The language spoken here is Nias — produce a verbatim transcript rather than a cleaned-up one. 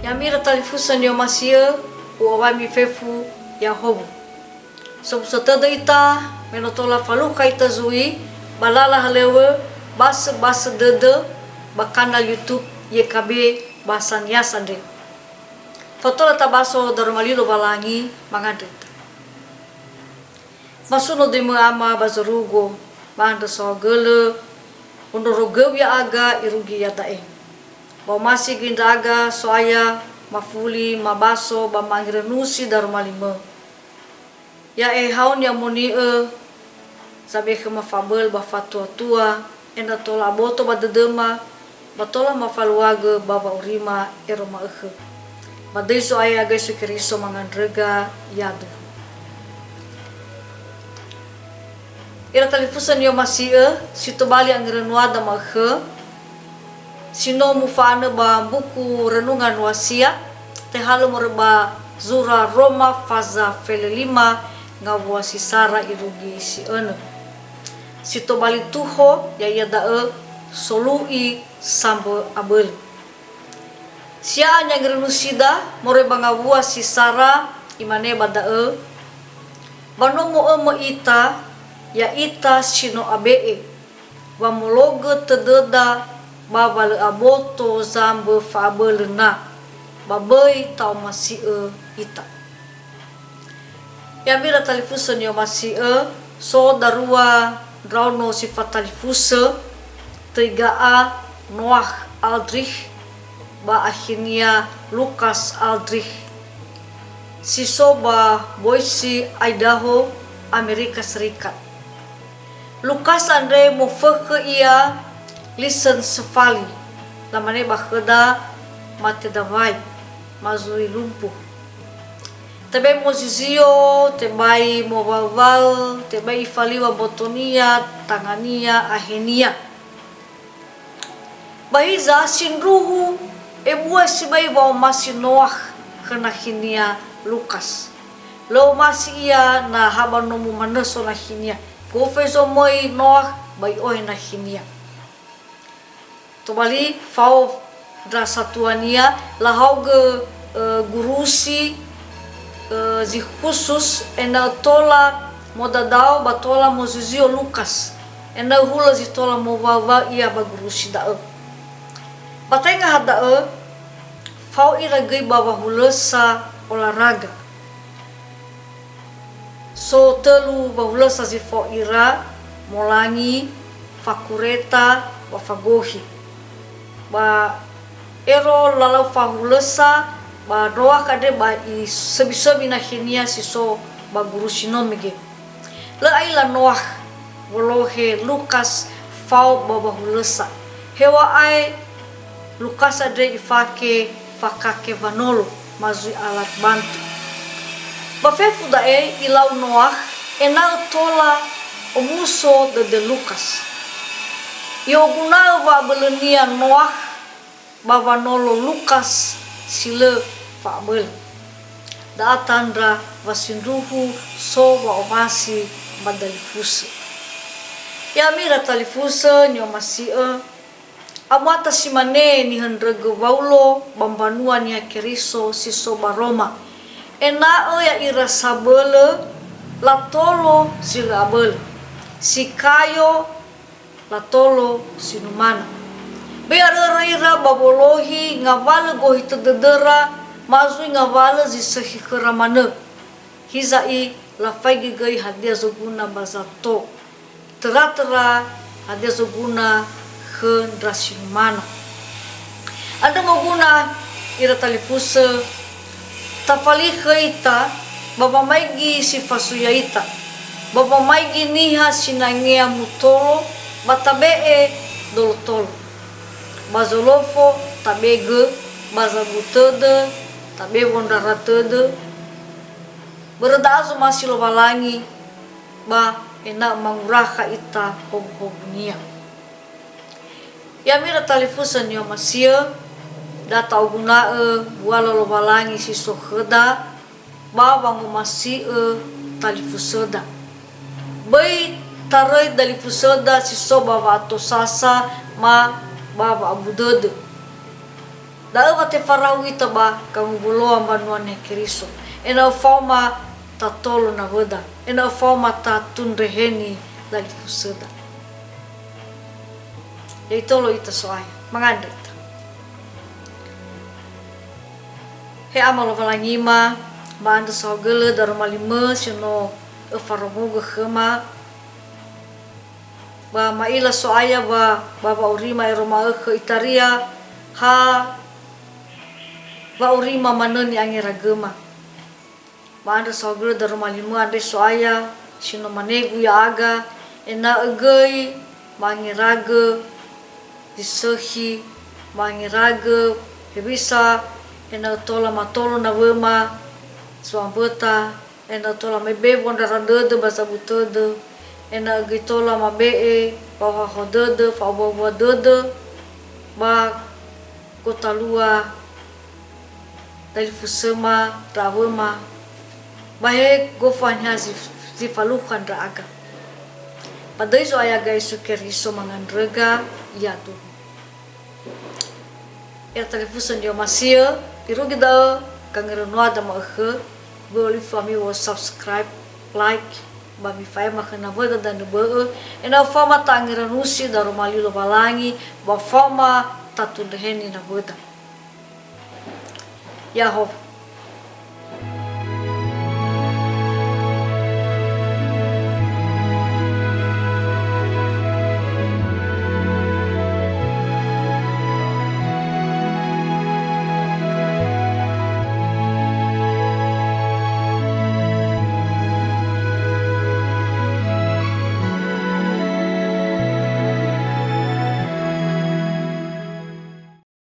Ya'ami ira talifusö ni'omasi'ö, u'owai ami fefu ya'ahowu. Somuso tödö ita, me no tola falukha ita zui, ba lala halöŵö, basöbasö dödö, ba kanal YouTube Y K B Bahasa Nias andre. Fatola tabaso daroma li Lowalangi mangandrö ita. Masuno döimö ama ba zorugo, ba andrö saohagölö, wondrorogöu ya'aga irugi iada'e. Ba omasi göi ndra'aga So'aya mafuli, mabaso, ba mangerönusi daroma limö. Ya'e hao ni'amoni'ö, zabe'e khöma fa'abölö ba fatuatua, ena'ö tola aboto ba dödöma, ba tola mafaluagö ba wa'aurima ero ma'ökhö. Ba döi Zo'aya ya'aga Yesu Keriso mangandröga ya'aduhu. Ira talifusö ni'omasi'ö, si tobali angerönuada ma'ökhö, si no mufa'anö ba mbuku Renungan Wasiat, tehalö moroi ba zura Roma faza felelima ngawua si sara irugi si önö. Si tobali tuho, ya'ia da'ö solu'i sambö abölö. Sia'a ni'angerönusida moroi ba ngawua si sara, imane ba da'ö, "Ba no mo'ömö ita, ya'ita si no abe'e, wamologö tödöda ba wa lö aboto zambö fa'abölö na, ba böi ta'omasi'ö ita." Ya'ami ira talifusö ni'omasi'ö, so darua ndraono si fatalifusö, töi ga'a Noah Aldrich ba akhinia Lukas Aldrich, si so ba Boise, Idaho, Amerika Serikat. Lukas andre mofökhö ia lisensefali, lamane ba khöda, "Mate dawai, ma zui lumpuh." Tebai mozizio, tebai mowaöwaö, tebai ifaliwa mbotonia, tangania, ahenia. Ba hiza sindruhu ebua sibai wa'omasi Noah khö nakhinia Lukas. Lö omasi ia na ha ba nomo manö so nakhinia. Gofu zomöi Noah ba i'ohe nakhinia. Tobali fao ndra satuania, lahaogö, e, gurusi, e, zi khusus ena'ö tola modadao ba tola mozizio Lukas, ena'ö hulö zi tola mowaöwaö ia ba gurusi da'ö. Ba tenga ha da'ö, fao ira göi ba wahulösa olahraga. So tölu wahulösa zi fao ira, molangi, fakureta, ba fagohi. Ba ero lalau fahulösa, ba Noah andre ba isöbi-söbi nakhinia si so ba gurusi no mege. Lö aila Noah wolohe Lukas fao ba wahulösa. Heŵa'ae Lukas andre ifake fakake wanolo, ma zui alat bantu. Ba fefu da'e ilau Noah ena'ö tola omuso dödö Lukas. I'oguna'ö wa'abölönia Noah ba wanolo Lukas si lö fa'abölö. Da'a tandra wa sindruhu so wa'omasi ba dalifusö. Ya'ami ira talifusö ni'omasi'ö, amuata si mane nihöndrögö Waulo ba mbanua Niha Keriso si so ba Roma, ena'ö ya'ira sabölö latolo zi lö abölö, si kayo latolo zi numana. Böi arörö ira ba wolohi ngawalö gohitö dödöra, ma zui ngawalö zi sökhi khöra manö. Hiza'i lafaigi göi hadia zoguna ba zato. Töra-töra hadia zoguna khö ndra si numana. Andrö moguna ira talifusö, tafalikhö ita ba wamaigi si fasuya ita, ba wamaigi niha sinangea mutolo ba tabe'e dolotolo. Ba zolofo tabegö, ba zabu tödö, tabe wondrara tödö. Börö da'a zomasi Lowalangi, ba ena'ö mangurakha ita howuhowunia. Ya'ami ira talifusö ni'omasi'ö, da ta'oguna'ö buala Lowalangi si so khöda ba wangomasi'ö talifusöda. Böi taröi dalifusöda si so ba wa'atosasa ma ba wa'abu dödö. Da'ö wa tefarau ita ba gangumbu loa mbanua Niha Keriso, ena'ö faoma tatolo nawöda, ena'ö faoma tatundreheni dalifusöda. Ya'itolo ita So'aya, mangandrö ita. He Ama Lowalangima, ma'andrö saohagölö daroma limö si no Öfarongogö khöma, ba ma'ila So'aya ba, ba wa'aurima ero ma'ökhö itaria ha wa'aurima manö ni'angeragöma. Ma'andrö saohagölö daroma limö andre So'aya si no manegu ya'aga, ena'ö göi mangeragö zi sökhi, mangeragö hewisa ena'ö tola matolo nawöma, zo'amböta, ena'ö tola mebewo ndrara dödö ba zabu tödö, ena'ö göi tola mabe'e wa'ohahau dödö, fa'owuawua dödö, ba gotalua dalifusöma, ndra'awöma, ba he gofu haniha zi, zi falukha ndra'aga. Ba döi Zo'aya aga Yesu Keriso mangandröga, yaduhu. Ira talifusö ni'omasi'ö, irugi da'ö gangerönuada ma'ökhö, böi olifu ami wo subscribe, like, ba mifa'ema khö nawöda danö bö'ö, ena'ö faoma ta'angerönusi daroma li Lowalangi, ba faoma tatundreheni nawöda. Ya'ahowu.